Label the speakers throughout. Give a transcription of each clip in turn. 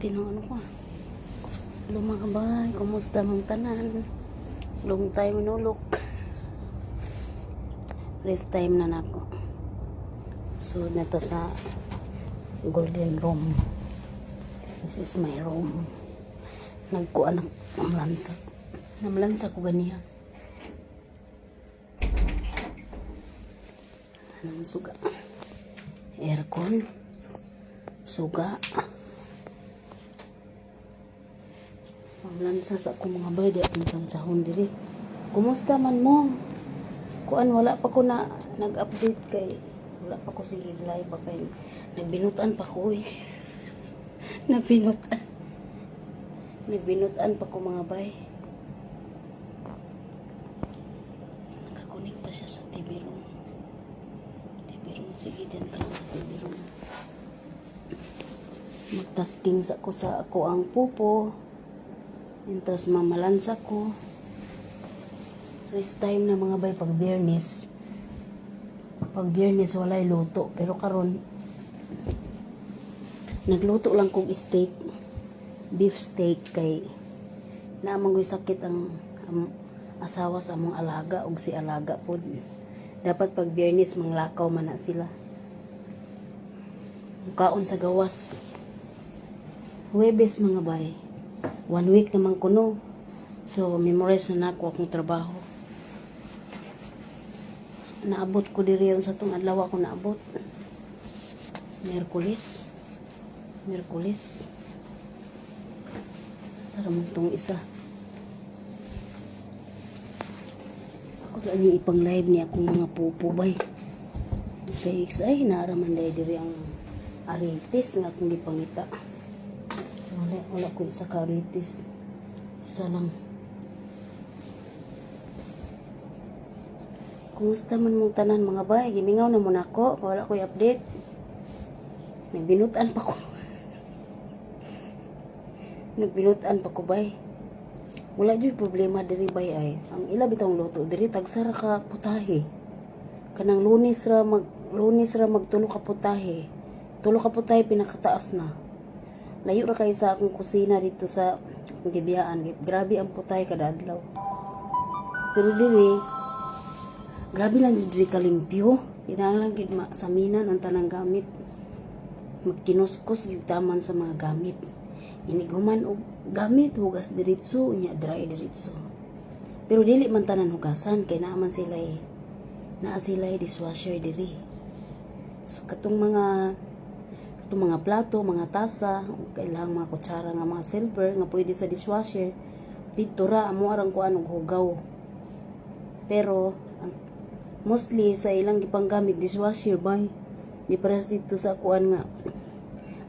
Speaker 1: Laki ng ano ko, ah. Hello, mga bay, kumusta mang tanan? Long time no look. Rest time na nako. So, nata sa golden room. This is my room. Nagkuan ng namlansa. Namlansa ko ganiha. Anong suga? Aircon. Suga. Mamlansa sa akong mga bay, di akong plansahon diri. Kumusta man mo? Kuan, wala pa ko na nag-update kay wala pa ko sige live ba kay nagbinutan pa ko eh. Nagbinutan. Nagbinutan pa ko, mga bay. Nakakunik pa siya sa TV room. TV room. Sige, dyan ka lang sa TV room. Magtasking sa ko sa ako ang pupo. Mientras mamalansa ko. Rest time na, mga bay, pag Biyernes. Pag Biyernes walay luto. Pero karon nagluto lang kog steak. Beef steak kay naamang sakit ang asawa sa among alaga ug si alaga pod. Dapat pag Biyernes manglakaw man na sila. Kaon sa gawas. Huwebes, mga bay. One week naman kuno. So, memorize na nako akong trabaho. Naabot ko diri sa tong adlaw ako naabot. Miyerkules. Miyerkules. Sara tong isa. Ako sa ani ipang live ni akong mga pupo bay. Kay ay naaraman day diri ang aritis nga akong gipangita. Wala, wala ko isa ka aritis. Isa lang. Kumusta man mong tanan, mga bay? Gimingaw na mo nako. Wala ko'y update. Nagbinutan pa ko. Nagbinutan pa ko, bay. Wala jud problema diri, bay, ay. Ang ila bitong luto diri tagsa ra ka putahe. Kanang Lunes ra magtulo ka putahe. Tulo ka putahe pinakataas na. Layo ra kay sa akong kusina dito sa akong gibiyaan. Grabe ang putahe kada adlaw. Pero diri grabe lang diri kalimpyo. Kinahanglan gid masaminan ang tanang gamit. Magkinuskos gyud taman sa mga gamit. Iniguman og gamit, hugas diretso, unya dry diretso. Pero dili man tanan hugasan kay naa man sila naa sila dishwasher diri. So katong mga plato, mga tasa, ug kailangang mga kutsara nga mga silver nga pwede sa dishwasher, dito ra amo arang kuan og hugaw. Pero ang mostly sa ilang gipanggamit dishwasher, bay. Di parehas dito sa kuan nga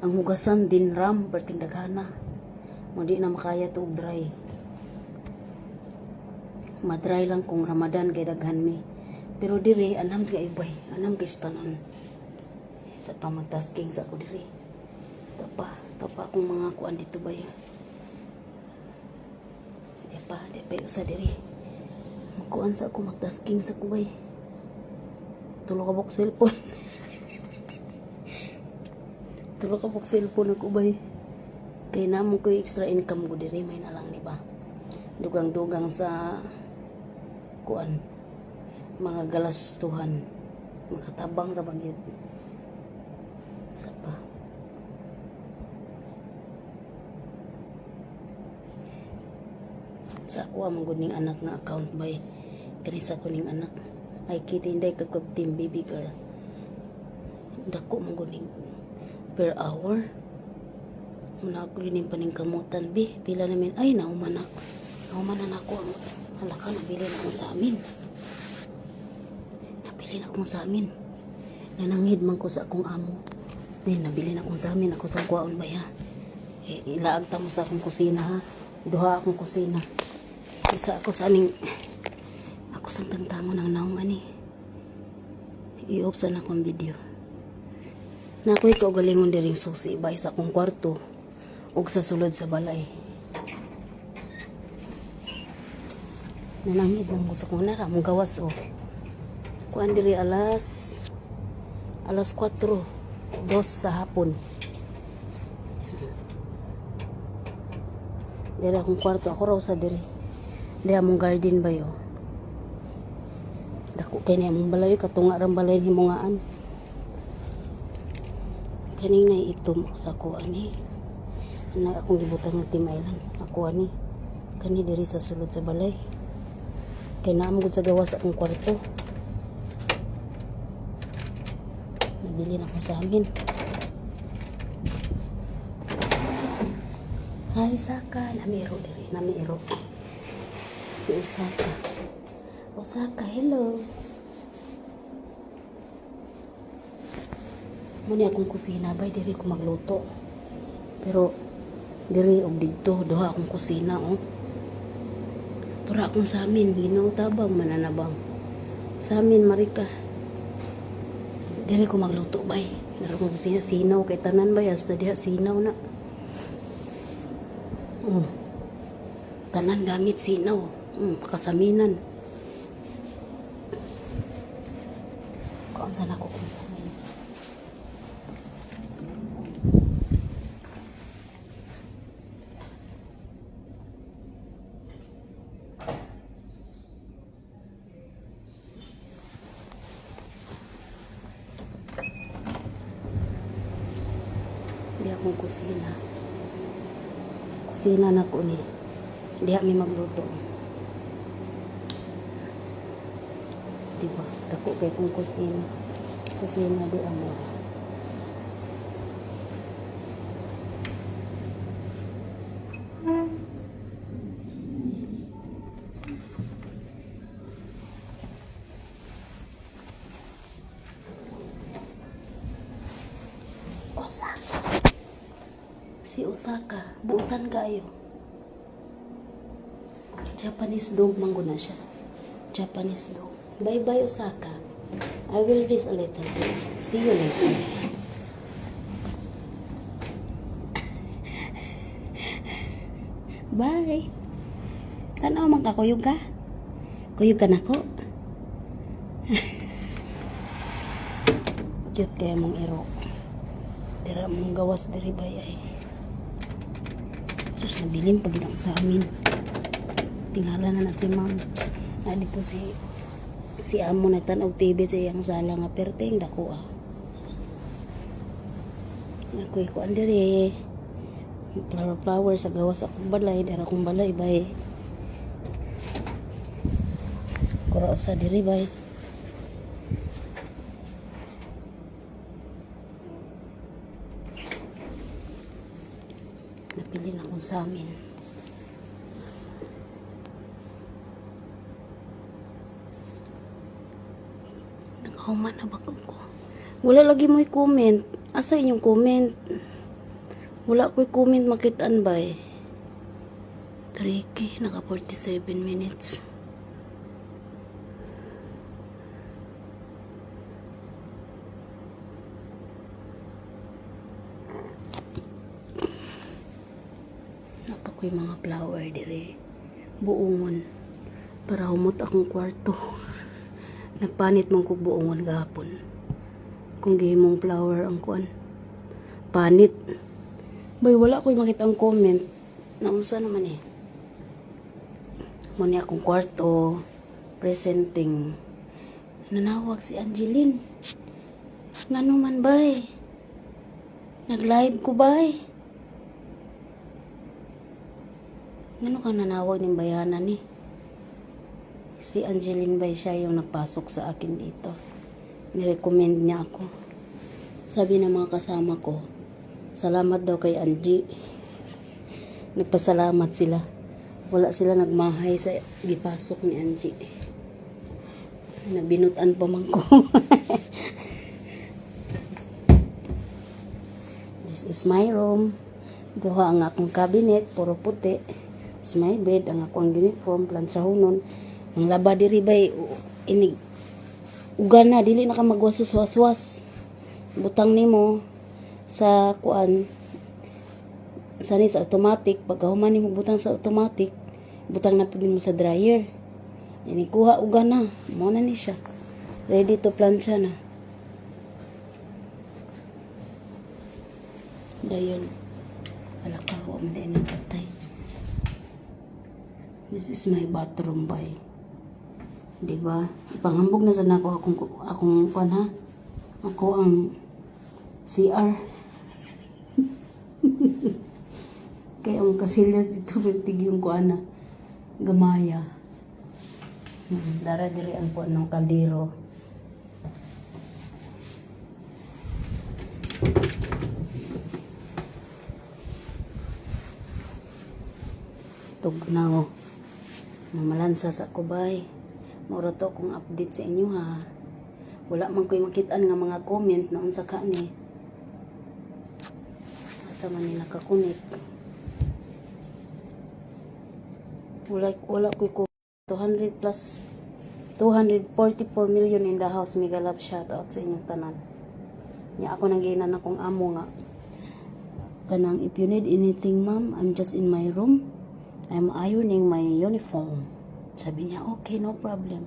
Speaker 1: ang hugasan din ram perting daghana. Mo di na makaya to og dry. Madry lang kung Ramadan kay daghan mi. Pero diri anam kay bay, anam kay tanan. Sa pa magtasking sa ako diri. Ito pa akong mga kuan dito, bay. Di pa usa diri. Magkuan sa ako, magtasking sa ko, bay. Tulo ka bok cellphone. Tulo ka bok cellphone ako, bay. Kay namo ko extra income ko diri may na lang ni ba. Dugang-dugang sa kuan mga galastuhan, makatabang ra bang yun sa pa. Sa ako ang gud ning anak nga account, bay. Kani sa ko ning anak ay kita inday kag team baby girl. Dako man gud ning per hour. Muna ako ning paningkamutan bi. Pila namin ay nauman ako. Nauman na nako ang halaka, nabili na ako sa amin. Nabili na akong sa amin. Nananghid man ko sa akong amo. Ay, nabili na akong sa amin. Ako sa kuwaon ba ya? Eh, ilaag ta mo sa akong kusina ha. Duha akong kusina. Isa ako sa aning ako sa tangtangon ng naong ani. I-off sa na akong video. Na ako'y kaugalingon diring susi ba sa akong kwarto ug sa sulod sa balay. Nanangid lang ko sa kong nara mong gawas oh. Kuan diri alas 4:02 sa hapon. Diri akong kwarto, ako raw sa diri. Di among garden ba yo. Dako kay ni among balay, katunga rang balay himungaan. Kaning nay itom sa ako ani. Na akong gibutang nga Tim Island. Ako ani. Kani diri sa sulod sa balay. Kay naa man gud sa gawas akong kwarto. Nabili na ko sa amin. Hi, Saka. Nami iro diri. Nami iro. Si Osaka. Osaka, hello. Muni akong kusina bay diri ko magluto. Pero diri og didto duha akong kusina, oh. Tura akong sa amin, Ginoo tabang mananabang. Sa amin marika. Diri ko magluto bay. Diri akong kusina sinaw kay tanan bay, hasta diha sinaw na. Tanan gamit sinaw. Kasaminan. Kuan sa nako kung sa amin. Di akong kusina. Kusina na ko ni. Diha mi magluto. Di ba? Dako kay kong kusina. Kusina di amo. Osaka. Si Osaka, buutan kayo. Japanese dog man gud na siya. Japanese dog. Bye-bye, Osaka. I will rest a little bit. See you later. Bye. Tanaw man ka, kuyog ka? Kuyog ka nako? Cute kaya mong iro. Dira mong gawas diri bay ay. Sus, nabilin pag lang sa amin. Tingala na na si ma'am. Na dito si si amo nagtan-og TV sa iyang sala nga perteng dako ah. Ako'y kuan diri. Flower flower sa gawas akong balay, dira akong balay bay. Kura sa diri bay. Napili na akong sa amin. Nanghuman na ba ko? Wala lagi mo'y comment. Asa inyong comment? Wala ko'y comment makitaan ba eh. Tricky, naka 47 minutes. Napa ko'y mga flower dire. Buongon. Para humot akong kwarto. Nagpanit man kog buongon gahapon. Kung gihimong flower ang kuan. Panit. Bay, wala ko'y makita ang comment. Naunsa naman eh. Muni akong kwarto. Presenting. Nanawag si Angeline. Ngano man bay? Nag-live ko bay. Ngano ka nanawag ng bayanan ni? Si Angeline bay, siya yung nagpasok sa akin dito. Nirecommend niya ako. Sabi ng mga kasama ko, salamat daw kay Angie. Nagpasalamat sila. Wala sila nagmahay sa gipasok ni Angie. Nabinutan pa man ko. This is my room. Duha ang akong cabinet, puro puti. It's my bed, ang akong uniform, plansyahonon. Ang laba diri bay, inig uga na, dili na ka magwasos-waswas. Butang nimo sa kuan sa ni sa automatic, pagka human nimo butang sa automatic, butang na pud nimo sa dryer. Ini kuha uga na, mo na ni siya. Ready to plancha na. Dayon. Wala ka, wa man din patay. This is my bathroom, bay. Di ba? Ipanghambog na sa nako akong kuan ha. Ako ang CR. Kaya ang kasilyas dito pertig yung kuan na gamaya. Dara diri ang kuan ng kaldero. Tugnaw. Mamalansa sa kubay. Mura to akong update sa inyo ha. Wala man ko'y makitaan nga mga comment na unsa ka ni. Asa man ni nakakunik. Wala ko'y 200 plus 244 million in the house. Mega love shout out sa inyong tanan. Nya ako nang giinan akong amo nga kanang, "If you need anything, ma'am, I'm just in my room. I'm ironing my uniform." Sabi niya, "Okay, no problem."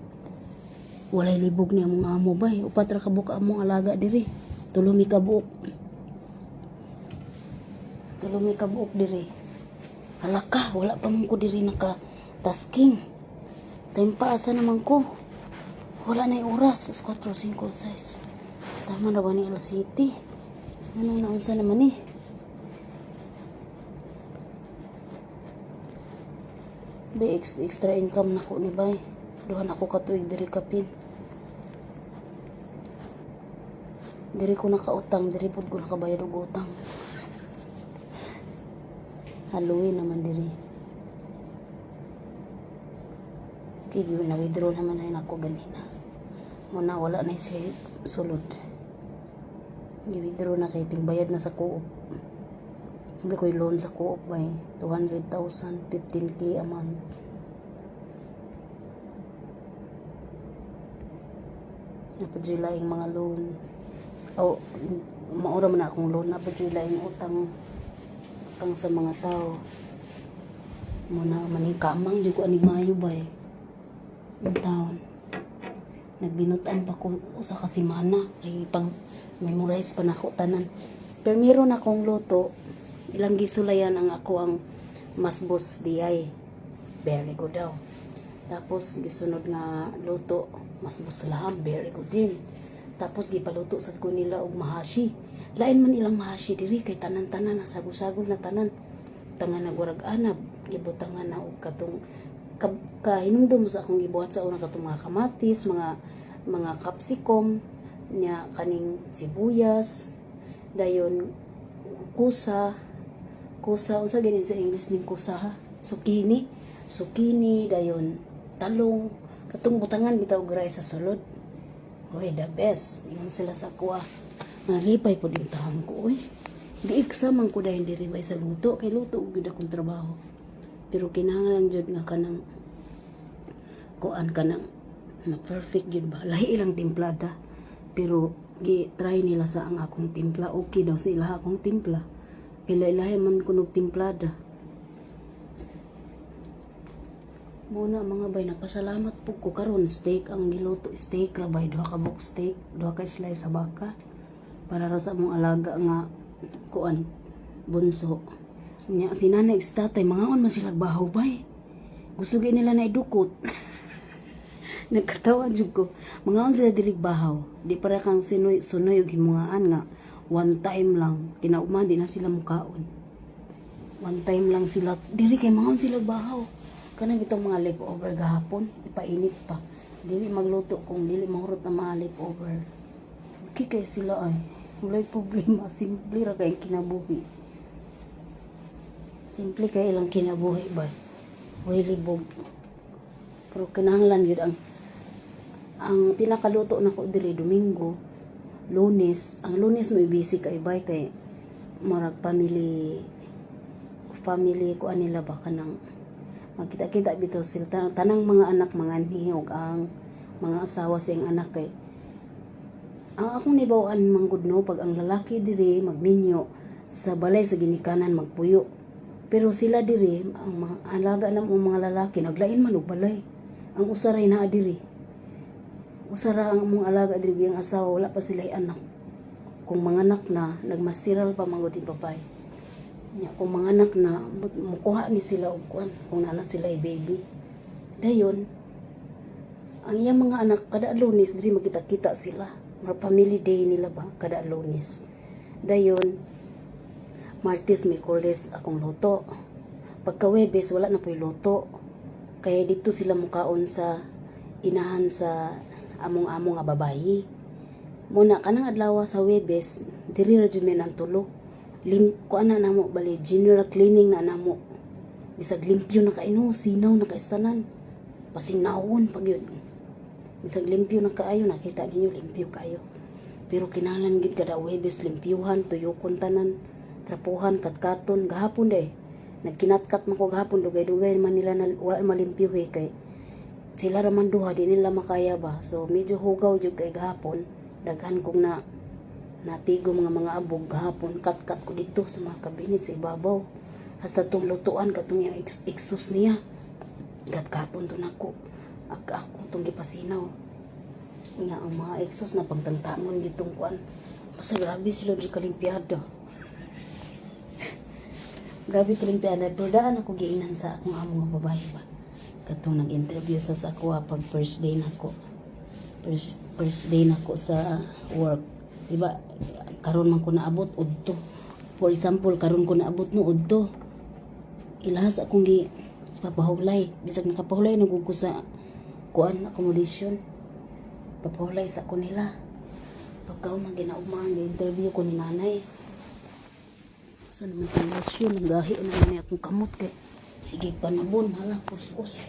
Speaker 1: Walay libog niya among amo bay. Upat ra ka buok among alaga diri. Tulo mi ka buok. Tulo mi ka buok diri. Hala ka, wala pa man ko diri naka tasking. Time pa, asa naman ko? Wala na yung oras. As 4, 5, 6. Tama na ba ni LCT? Anong naunsa naman eh? Bay, extra income na ko ni bay. Duha na ko katuig diri kapin. Diri ko nakautang, diri pud ko nakabayad og utang. Halloween naman diri. Okay, na withdraw naman ay nako ganina. Muna wala na si sulod. I-withdraw na kay ting bayad na sa co-op. Hindi ko loan sa co-op bay 200,000, 15K a month. Napadyoy laing mga loan. O, maura man na akong loan. Napadyoy laing utang utang sa mga tao. Muna maning kamang di ko aning mayo bay. Ang taon. Nagbinutan pa ko usa ka semana kay pang memorize pa nako tanan. Pero meron akong luto, ilang gisulayan ang ako ang masbos diay. Very good daw. Tapos gisunod nga luto, masbos laham, very good din. Tapos gipaluto sad ko nila og mahashi. Lain man ilang mahashi diri kay tanan-tanan ang sagol-sagol na tanan. Tangan nagwarag anab, gibutangan na og katong kahinumdum sa akong gibuhat sa una, katong mga kamatis, mga capsicum, nya kaning sibuyas, dayon kusa, kusa, unsa ganin sa English ning kusa ha? Zucchini, zucchini, dayon talong, katong butangan bitaw og rice sa sulod. Hoy, the best. Ingon sila sa kuha. Malipay po din taon ko, uy. Giiksa man ko dahil diri bay sa luto, kay luto og gyud akong trabaho. Pero kinahanglan jud nga kanang kuan, kanang ma perfect gyud ba. Lahi ilang timplada. Pero gi try nila sa ang akong timpla. Okay daw sa ila akong timpla. Kay lahi man kunog timplada. Muna mga bay, napasalamat po ko karon steak ang giluto, steak ra bay, duha ka buok steak, duha ka slice sa baka para ra sa among alaga nga kuan, bunso. Nya si nanay ug si tatay mangaon man sila bahaw bay. Gusto gyud nila na idukot. Nagkatawa jud ko. Mangaon sila diri bahaw. Di para kang sinoy sunoy og himungaan nga one time lang. Kinaugma di na sila mukaon. One time lang sila diri kay mangaon sila bahaw. Kanang bitong mga leftover gahapon, ipainit pa. Dili magluto kung dili mahurot na mga leftover. Okay kay sila ay. Walay problema, simple ra kay kinabuhi. Simple kay ilang kinabuhi ba. Way libog. Pero kinahanglan gyud ang pinakaluto nako diri Domingo, Lunes. Ang Lunes mo busy kay bay kay murag family family ko nila ba, kanang magkita-kita bitaw sila tanang mga anak manganhi og ang mga asawa sa iyang anak. Kay ang akong nibaw-an man gud no, pag ang lalaki diri magminyo, sa balay sa ginikanan magpuyo. Pero sila diri, ang mga alaga ng mga lalaki naglain man og balay. Ang usa ray naa diri, usa ra ang among alaga diri, ang asawa wala pa sila anak. Kung mga anak na nagmasteral pa man gud yung babae. Nya kung mga anak na mukuha ni sila og kuan kung naa na sila baby. Dayon ang iyang mga anak kada Lunes diri magkita-kita sila. Mga family day nila ba kada Lunes. Dayon Martes, Miyerkules akong luto. Pagka Webes, wala na po'y luto. Kaya dito sila mukaon sa inahan sa among-amo nga babayi. Muna kanang adlaw sa Webes, diri ra jud mi nang tulo. Lim kuan na namo bali, general cleaning na namo. Bisag limpyo na kaayo, no, sinaw na kaistanan. Pasinawon pag yun. Bisag limpyo na kaayo, nakita ninyo limpyo kaayo. Pero kinahanglan gid kada Webes limpyuhan, tuyokon tanan, trapuhan, katkaton gahapon day. Nagkinatkat man ko gahapon, dugay-dugay man nila na wala malimpyo eh, kay sila ra man duha, di nila makaya ba. So medyo hugaw jud kay gahapon, daghan kong na natigo mga abog gahapon, katkat ko dito sa mga kabinet sa ibabaw. Hasta tong lutuan katong iyang exhaust niya. Katkaton to nako. Ak ako tong gipasinaw. Nga ang mga exhaust na pagtantamon ditong kuan. Basta grabe sila di kalimpyada. Grabe kalimpyada. Pero daan ako giingnan sa akong amo nga babae ba. Katong nag-interview sa ako pag first day nako. First day nako sa work. Diba, karon man ko naabot udto. For example, karon ko naabot no udto. Ilahas akong gi papahulay. Bisag nakapahulay na ko sa kuan accommodation. Papahulay sa ko nila. Pagka man ginaugmaan interview ko ni nanay. Sa naman ang lotion, ang gahi naman ni akong kamot kay sige panabon, hala, kuskus.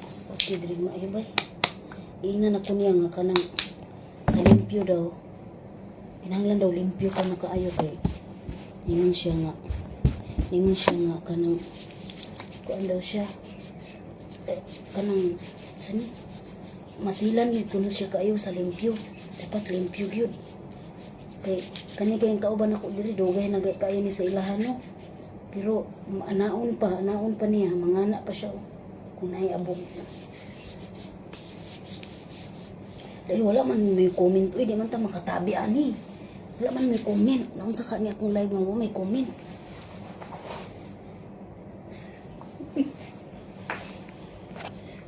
Speaker 1: Kuskus ni diri maayo bay. Ingnan ako niya nga kanang sa limpyo daw. Kinahanglan daw limpyo ka mo kaayo kay ningon siya nga kanang kuan daw siya eh, kanang sani masilan gid kuno siya kaayo sa limpyo, dapat limpyo gyud kay kani kay ang kauban ako diri dugay na kaayo ni sa ilahan, no, pero anaon pa niya, mangana pa siya, oh, kung naay abog. Dahil wala man may comment, uy, di man ta makatabi ani, wala man may comment. Naunsa ka niya akong live nga may comment?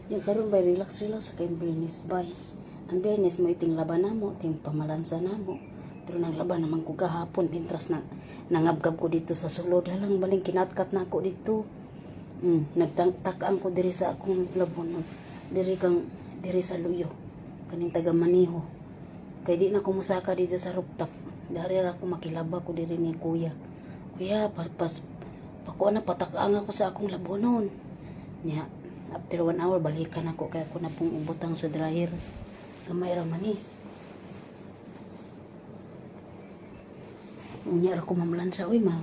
Speaker 1: Yung karon bay, relax relax sa kay Bernice bay. Ang Bernice mo iting laban namo, ting pamalansa namo. Pero naglaban naman ko gahapon mientras na nangabgab ko dito sa sulod, halang baling kinatkat na ako dito. Nagtakaan ko diri sa akong labon. Diri kang diri sa luyo. Kaning taga maniho. Kay di na ko musaka dito sa rooftop. Dari ra ako makilaba ko diri ni kuya. Kuya, pas, pas pakuha na patakaang ako sa akong labonon. Nya, after one hour balikan ako kay ako na pong ibutang sa dryer. Gamay ra man eh. Unya ra ko mamlansa, uy, ma.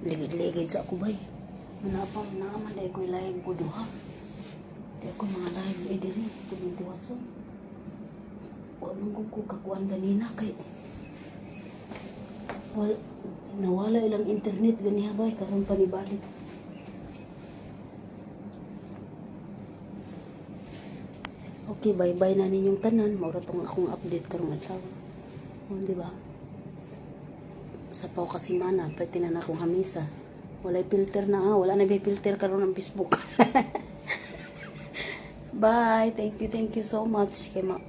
Speaker 1: Ligid-ligid sa ako bay. Manapang naaman dahil ko'y live ko duha. Di ako mga live eh diri. Kung tiwason. Wa man ko kakuan ganina kay wala, nawala ilang internet ganiha bay, karon pa ni balik. Okay, bye-bye na ninyong tanan. Maura tong akong update karong adlaw. Oh, di ba? Sa paw kasi mana, pwede na akong hamisa. Walay filter na ha. Wala na may filter karon ang Facebook. Bye. Thank you so much. Kay ma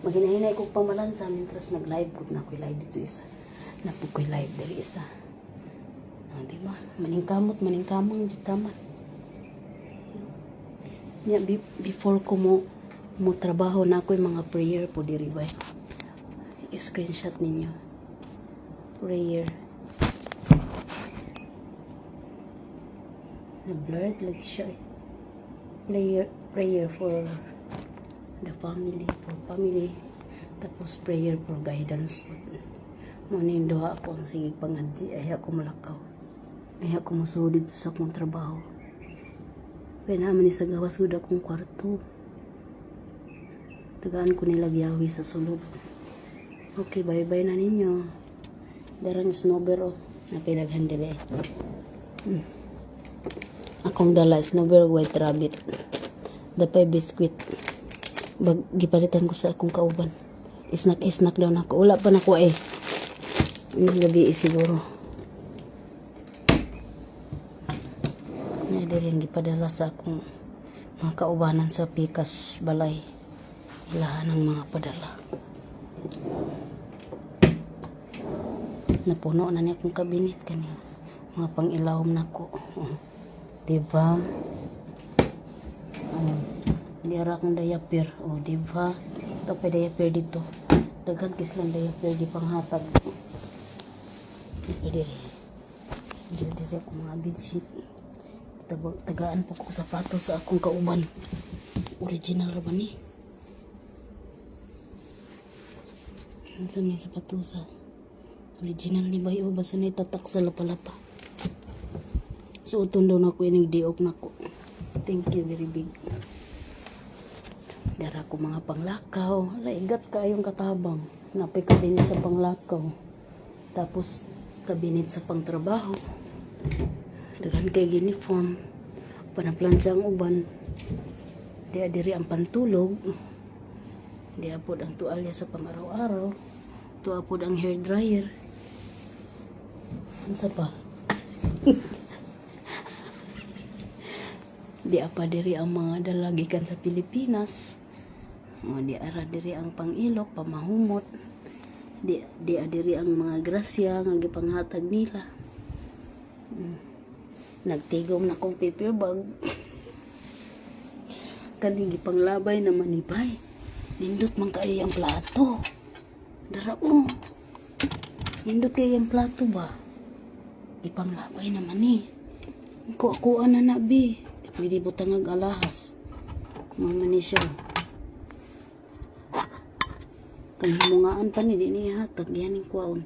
Speaker 1: maghinahinay kog pamalansa mientras nag-live ko na ako'y live dito isa. Napug ko'y live diri isa. Ah, di ba? Maningkamot, maningkamang, jud taman. Nya, before ko mo trabaho na ako'y mga prayer po diri ba. I-screenshot ninyo. Prayer. Na-blurred lagi siya eh. Prayer, prayer for the family, for family. Tapos prayer for guidance po. Mo ni duha ako ang sige pangadji ay ako malakaw. Ay ako musulod dito sa akong trabaho. Kaya naman ni sa gawas gud akong kwarto. Tagaan ko nila giyawi sa sulod. Okay, bye-bye na ninyo. Darang snowber oh. Napilaghan dire. Akong dala snowber, white rabbit. Dapay biscuit. Bag gipalitan ko sa akong kauban. Snack snack daw nako. Wala pa nako eh. Ang gabi eh, siguro. Nga diri ang gipadala sa akong mga kaubanan sa pikas balay. Ilahan ang mga padala. Napuno na niya akong kabinet kani. Mga pang-ilawom nako. Oh. Diba? Oh. Di ara akong diaper. Oh, diba? Ito pa diaper dito. Daghan kay silang diaper di panghatag. Ito diri. Diri diri ako mga bedsheet. Tagaan po ko sapatos sa akong kauban. Original ra ba ni? Ano may sapatos sa original ni Bayo, basta na itatak sa lapalapa. Suoton daw nako ining diop nako. Thank you very big. Dara ko mga panglakaw. Laigat kaayong katabang. Napay kabinet sa panglakaw. Tapos kabinet sa pangtrabaho. Daghan kay uniform. Panaplansya ang uban. Di diri ang pantulog. Di pod ang tualya sa pang-araw-araw. Tuwa pod ang hair dryer. Unsa pa? Di apa diri ang mga dala gikan sa Pilipinas. O, di ara diri ang pangilok, pamahumot. Di di diri ang mga grasya nga gipanghatag nila. Nagtigom na kong paper bag. Kani gipanglabay naman ni bay. Nindot man kaayo ang plato. Dara oh. Nindot kaayo ang plato ba? Ipanglabay naman ni. Ko ako na na bi. Di pwede butang ang alahas. Mama ni siya. Kung himungaan pa ni di niya hatag yaning kwaon.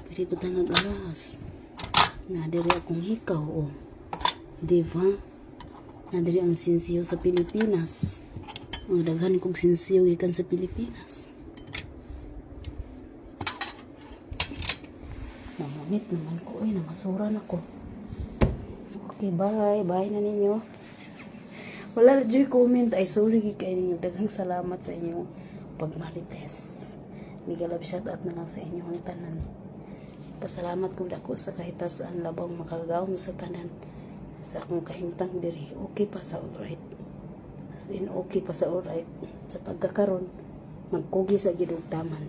Speaker 1: Pwede butang ang alahas. Na diri akong hikaw oh. Di ba? Na diri ang sinsiyo sa Pilipinas. Mga daghan kong sinsiyo gikan sa Pilipinas. Namunit naman ko ay namasura na ko. Okay, bye. Bye na ninyo. Wala na joy comment. Ay, sorry kay ninyo. Daghang salamat sa inyong pagmarites. Mega love shout out na lang sa inyong tanan. Pasalamat ko dako sa kahitasan labang makagawom sa tanan sa akong kahimtang diri. Okay pa sa alright. As in, okay pa sa alright. Sa pagkakaron, magkugi sa gyud og taman.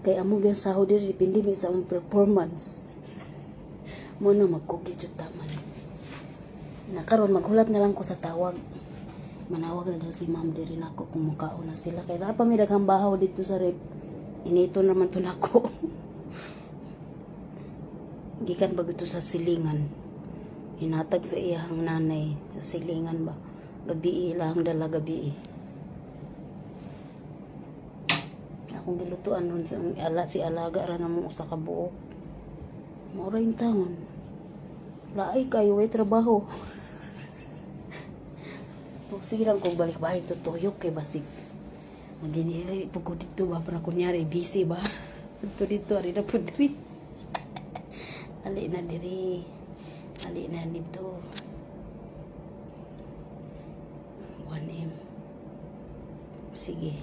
Speaker 1: Kay amo biyang sahod diri depende mi sa among performance. Mo na magkugi jud taman. Na karon maghulat na lang ko sa tawag. Manawag na daw si ma'am diri nako kung mukaon na sila. Kay naa pa mi daghang bahaw dito sa rep. Inito naman to nako. Gikan ba ito sa silingan. Hinatag sa iyahang nanay sa silingan ba. Gabi ilahang dala gabi. Akong gilutuan ron sa ala si alaga ra namo usa ka buok. Mao ra yung taon. Laay kayo way trabaho. Sige lang kung balik-balik to tuyok kay basig. Magini pug ko dito ba para kunyari busy ba. Dito dito ari na pud diri. Ali na diri. Ali na dito. 1M. Sige.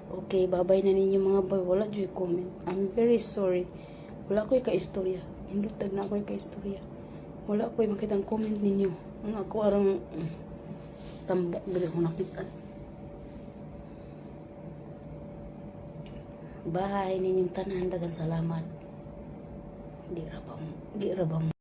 Speaker 1: Okay, babay na ninyo mga boy. Wala joy comment. I'm very sorry. Wala ko'y kaistorya. Hindutag na ako'y kaistorya. Wala ko'y makitang comment ninyo. Ang ako arang tambok diri ko nakita. Bye ninyong tanan, daghang salamat. Di ra ba di ra ba